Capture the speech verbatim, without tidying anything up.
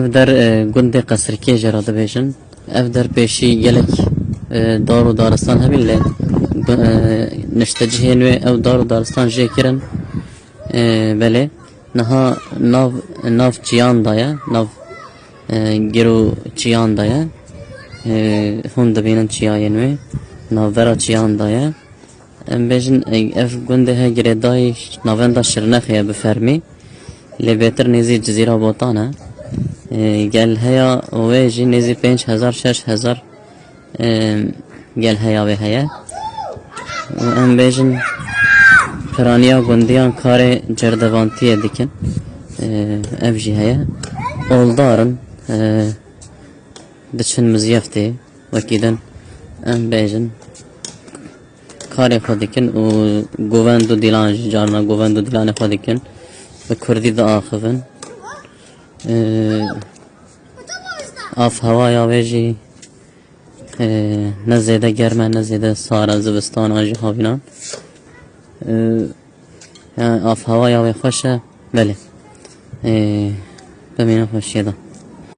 Ev der e, gundê Qesrikê jê re dibêjin. Ev der pêşî gelek e, dar û daristan hebîn lê gu- e, niştecihên wê ew dar û daristan jê kirin. E, belê niha nav nav çiyan de ye, nav e, giro çiyan de ye. E, hûn dibînin çiyayên wê navbera çiyan de ye. Em bêjin e, ev gundê he girêdayî navenda Şirnexê ye bi fermî. Lê bêtir nêzî Cizîra Botan e. E, gel heya wê jî nêzî pênc hezar şeş hezar e, gel heya wê heye. Û em bêjin piraniya gundiyan karê cerdevantiyê dikin. E, ev jî heye. Oldar in. E, diçin mizyeftê wekî din. Em bêjin karê xwe dikin û govend û dîlan jî carna govend û dîlanê xwe dikin. Bi kurdî diaxivin. E, av hewaya wê jî e, ne zêde germ e, ne zêde sar e, zivistana jî havînan. E, yani av hewaya wê xweş e, belê. E, bimîne xweşiyê de.